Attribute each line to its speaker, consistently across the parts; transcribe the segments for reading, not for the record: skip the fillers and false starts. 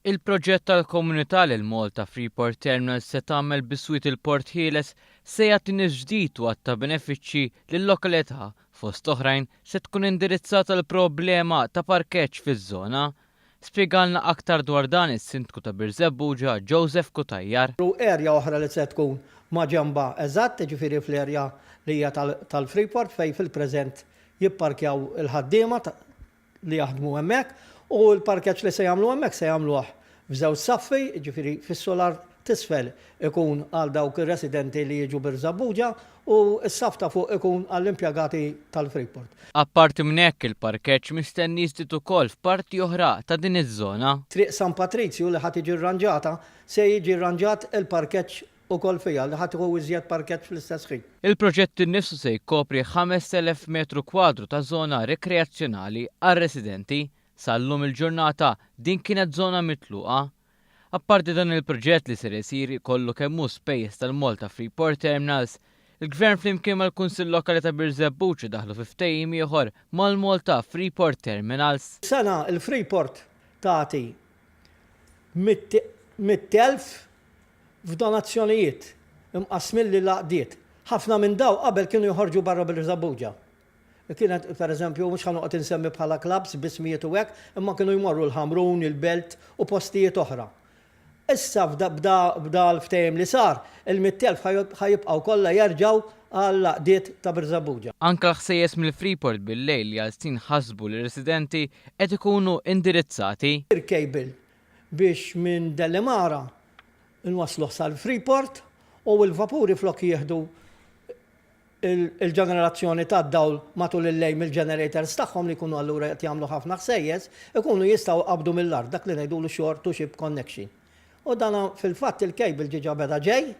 Speaker 1: Il-proġett tal-komunità li l-Malta Freeport Terminal se tagħmel biswit il-Port Ħieles se jagħti nifs ġdid u għadd ta' benefiċċji lil-lokalità. Fost oħrajn se tkun indirizzata l-problema ta' parkeġġ fiż-żona. Spjegalna aktar dwar dan is-Sindku ta' Birżebbuġa Joseph Cutajar.
Speaker 2: U area oħra li se tkun maġenbha eżatt, jiġifieri fl-area li hija tal-Freeport fejn fil-preżent jipparkjaw il-ħaddiema li jaħdmu hemmhekk u l-parkeġġ li se jagħmlu hemmhekk se jagħmluh f'żewġ saffi, jiġifieri fis-sular t'isfel ikun għal dawk ir-residenti li jiġu Birżebbuġa u s-saff ta' fuq ikun għall-impjegati tal-Freeport.
Speaker 1: Apparti minn hekk, il-parkeġġ mistenni jiżdied ukoll f'parti oħra ta' din iż-żona.
Speaker 2: Triq San Patrizju li ħa tiġi rranġata, se jiġi rranġat il-parkeġġ ukoll fiha, li ħa tieħu iżjed parkeġġ fl-istess ħin.
Speaker 1: Il-proġett innifsu se jkopri 5,000 metru kwadru ta' żona rikreazzjonali għar-residenti. Sal-lum il-ġurnata din kienet żona mitluqa. Apparti dan il-proġett li ser isir kollu kemm hu spejjeż tal-Malta Freeport Terminals, il-Gvern flimkien mal-Kunsill Lokali ta' Birżebbuġ daħlu fi ftehim ieħor mal-Malta Freeport Terminals.
Speaker 2: Sena il-Freeport tagħti 100,000 f'donazzjonijiet imqassmin lil għaqdiet. Ħafna minn dawn qabel kienu joħorġu barra Birżebbuġa. Kienet, per eżempju, mhux ħa noqgħod insemmi bħala clubs b'ismijiet u hekk, imma kienu jmorru l-Ħamrun, il-Belt u postijiet oħra. Issa b'da l-ftehim li sar, il-100,000 ħa jibqgħu kollha jerġgħu għall-għaqdiet ta' Birżebbuġa.
Speaker 1: Anke l-ħsejjes mill-Freeport bil-lejl li għal snin ħassbu lir-residenti qed ikunu indirizzati.
Speaker 2: Cable biex minn Delimara nwassluh sal-Freeport u l-vapuri flok jieħdu il-ġenerazzjoni tad-dawl matul il-lejl mill-generators tagħhom li jkunu allura qed jagħmlu ħafna ħsejjes, ikunu jistgħu jqabbdu mill-art, dak li ngħidulu shore to ship connection. U dan fil-fatt il-cable ġiġa beda ġej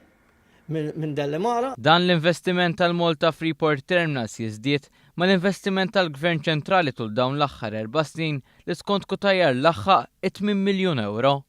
Speaker 2: minn Delimara.
Speaker 1: Dan l-investiment tal-Malta Freeport Terminals jiżdied mal-investiment tal-Gvern ċentrali tul dawn l-aħħar erba' snin li skont Cutajar laħħaq it-8 miljun ewro.